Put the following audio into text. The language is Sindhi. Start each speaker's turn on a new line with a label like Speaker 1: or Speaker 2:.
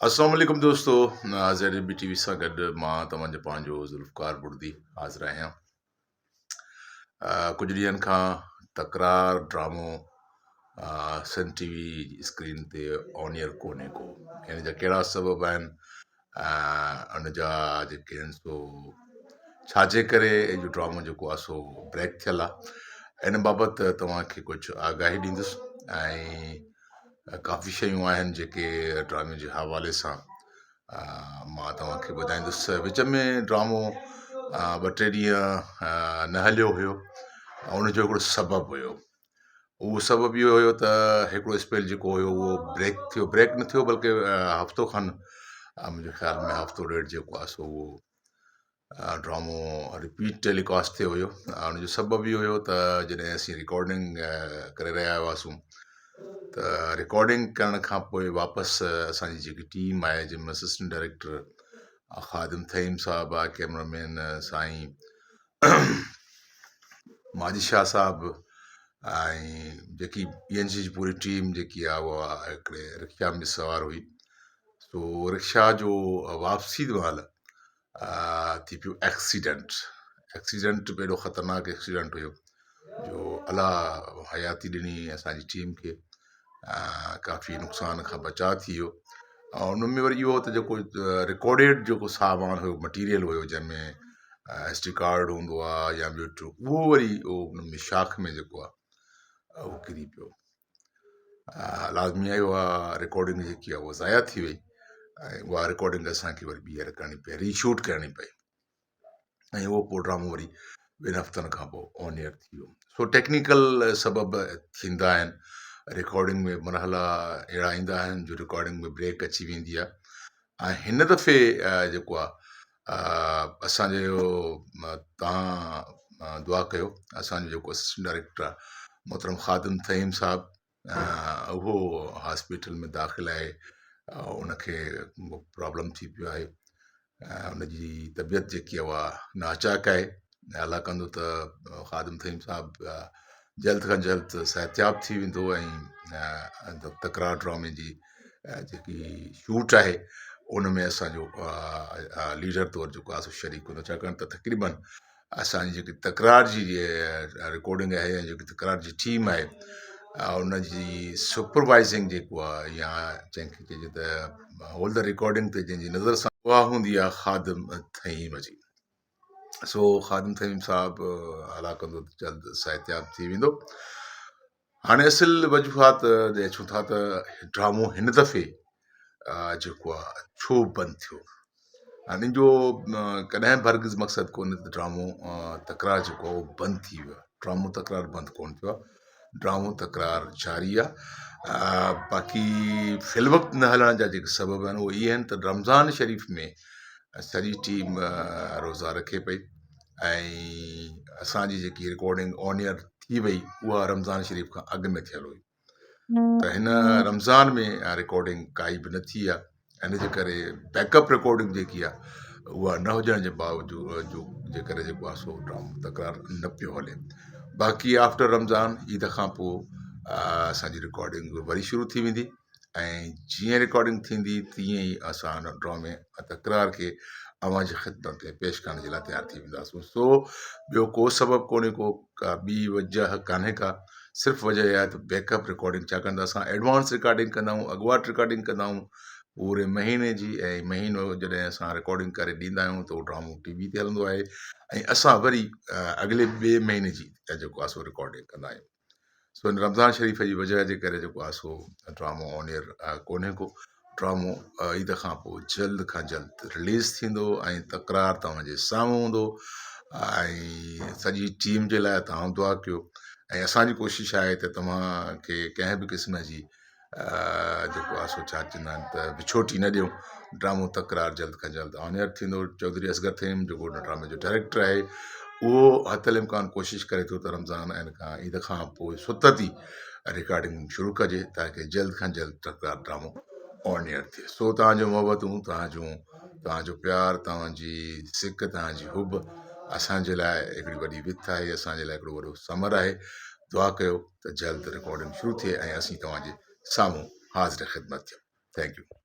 Speaker 1: السلام عليڪم دوستو زيڊ ايم بي ٽي وي سان گڏ مان توهان جو پنهنجو ذوالفقار بڙدي حاضر آهيان. ڪجهه ڏينهن کان تڪرار ڊرامو سن ٽي وي اسڪرين تي آن ايئر ڪونهي ڪو ان جا ڪهڙا سبب آهن ان جا جيڪي آهن سو ڇاجي ڪري اهو ڊرامو جيڪو آهي سو بريڪ ٿيل آهي ان بابت توهان کي ڪجهه آگاهي ڏيندس ۽ ڪافي شيون آهن جيڪي ڊرامي جي حوالي سان مان توهان کي ٻڌائيندس وچ ۾ ڊرامو ٻه ٽي ڏينهن نه هليو هيو ان جو هڪڙو سبب هيو اهو سبب اهو هيو ته هڪڙو اسپيل جيڪو هيو اهو بريڪ ٿيو بريڪ نه ٿيو بلڪه هفتو کن منهنجي خيال ۾ هفتو ڏيڍ جيڪو آهي سو اهو ڊرامو رپيٽ ٽيلي ڪاسٽ ٿيو هيو ان جو سبب اهو هيو ته جڏهن اسين رڪارڊنگ ڪري رهيا هئاسون ته رڪارڊنگ ڪرڻ کان پوء واپس اسانجي جيڪي ٽيم آهي جنهن ۾ اسسٽنٽ ڊائريڪٽر خادم ٿهيم صاحب آهي ڪيمرا مين سائين ماجد شاهه صاحب ۽ جيڪي پي اين سي جي پوري ٽيم جيڪي آهي اها هڪڙي رڪشا ۾ سوار هئي سو رڪشا جو واپسي مهل ٿي پيو ايڪسيڊنٽ ايڪسيڊنٽ به ايڏو خطرناڪ ايڪسيڊنٽ هيو جو الله حياتي ڏني اسانجي ٽيم کي ڪافي نقصان کان بچاء ٿي ويو ۽ ان ۾ وري اهو ته جيڪو رڪارڊيڊ جيڪو سامان هيو مٽيريل هيو جنهن ۾ ايس ڊي ڪارڊ هوندو آهي يا ٻيو ٽيو اهو وري اهو ان ۾ شاخ ۾ جيڪو آهي اهو ڪري پيو لازمي آهي اها رڪارڊنگ جيڪي آهي اها ضايع ٿي وئي ۽ اها رڪارڊنگ اسانکي وري ٻيهر ڪرڻي پئي ري شوٽ ڪرڻي پئي ۽ اهو پوء ڊرامو وري ٻن هفتن کان پوء آن ايئر ٿي ويو سو ٽيڪنيڪل سبب ٿيندا آهن رڪارڊنگ ۾ مرحلا اهڙا ايندا آهن جو رڪارڊنگ ۾ بريڪ اچي ويندي آهي ۽ هن دفعي جيڪو آهي اسانجو تان دعا ڪيو اسانجو جيڪو اسسٽنٽ ڊائريڪٽر آهي محترم خادم فهيم صاحب اهو هاسپيٽل ۾ داخل آهي ان کي پرابلم ٿي پيو آهي ان جي طبيعت جيڪي آهي اها ناچاڪ آهي الله ڪندو ته خادم فهيم صاحب جلد کان جلد صحتياب ٿي ويندو ۽ تڪرار ڊرامي جي جيڪي شوٽ آهي ان ۾ اسانجو ليڊر طور جيڪو آهي سو شريڪ هوندو ڇاڪاڻ ته تقريبن اسانجي جيڪي تڪرار جي رڪارڊنگ آهي يا جيڪي تڪرار جي ٽيم آهي ان جي سپروائزنگ جيڪو آهي يا جنهن کي چئجي ته هول the recording تي جنهن جي نظر سان اها هوندي آهي خادم ٿهيم جي سو خادم ٿهيم صاحب الله ڪندو ته جلد صحتياب ٿي ويندو. هاڻي اصل وجوهات ڏي اچون ٿا ته ڊرامو هن دفعي جيڪو آ ڇو بند ٿيو. هاڻي ان جو ڪڏهن به هرگز مقصد ڪونهي ته ڊرامو تڪرار جيڪو آ اهو بند ٿي ويو آ. ڊرامو تڪرار بند ڪونه ٿيو آ. ڊرامو تڪرار جاري آ. باقي في الوقت نه هلڻ جا جيڪي سبب آهن اهي اهي آهن ته رمضان شريف ۾ سڄي ٽيم روزا رکي پئي ۽ اسان جي جيڪي رڪارڊنگ آن ايئر ٿي وئي اها رمضان شريف کان اڳ ۾ ٿيل هئي ته هن رمضان ۾ رڪارڊنگ ڪائي به نه ٿي آهي ان جي ڪري بيڪ اپ رڪارڊنگ جيڪي آهي اها نه هجڻ جي باوجود جو جي ڪري جيڪو آهي سو ڊرامو تڪرار نه پيو هلي باقي آفٽر رمضان عيد کان پوء اسانجي رڪارڊنگ وري شروع ٿي ويندي ۽ جيئن رڪارڊنگ ٿيندي تيئن ئي اسان ان ڊرامي تڪرار کي اوهان جي خدمت ۾ پيش ڪرڻ جي لاء تيار ٿي وينداسون سو ٻيو ڪو سبب ڪونهي ڪو ڪا ٻي وجه ڪانهي ڪا صرف وجه اها آهي ته بيڪ اپ رڪارڊنگ ڇاڪاڻ ته اسان ايڊوانس رڪارڊنگ ڪندا آهيون اڳواٽ رڪارڊنگ ڪندا آهيون پوري مهيني جي ۽ مهينو جڏهن اسان رڪارڊنگ ڪري ڏيندا آهيون ته اهو ڊرامو ٽي وي تي هلندو آهي ۽ اسان وري اڳلي ٻئي مهيني جي جيڪو آهي سو رڪارڊنگ ڪندا آهيون سو هن رمضان شريف جي وجه جي ڪري جيڪو آهي سو ڊرامو آن ايئر ڪونهي ڪو ڊرامو عيد کان پوء جلد کان جلد رليز ٿيندو ۽ تڪرار توهان جي سامهون هوندو ۽ سڄي ٽيم جي لاء توهان دعا ڪيو ۽ اسان جي ڪوشش آهي ته توهان کي ڪنهن به قسم جي جيڪو آهي سو ڇا چوندا آهن ته وڇوٽي نه ڏيون ڊرامو تڪرار جلد کان جلد آن ايئر ٿيندو چوڌري اصغر ٿهيم جيڪو ان ڊرامي جو ڊائريڪٽر آهي اهو حت الامڪان ڪوشش ڪري ٿو ته رمضان ۽ کان عيد کان پوء ستت ئي رڪارڊنگ شروع ڪجي تاڪه جلد کان جلد تڪرار ڊرامو آن ايئر ٿئي سو توهان جون محبتون توهان جون توهان جو پيار توهان جي سڪ توهان جي حب اسان جي لاء هڪڙي وڏي وٿ آهي اسان جي لاء هڪڙو وڏو ثمر آهي دعا ڪيو ته جلد رڪارڊنگ شروع ٿئي ۽ اسين توهان جي سامهون حاضر خدمت ٿيون thank you.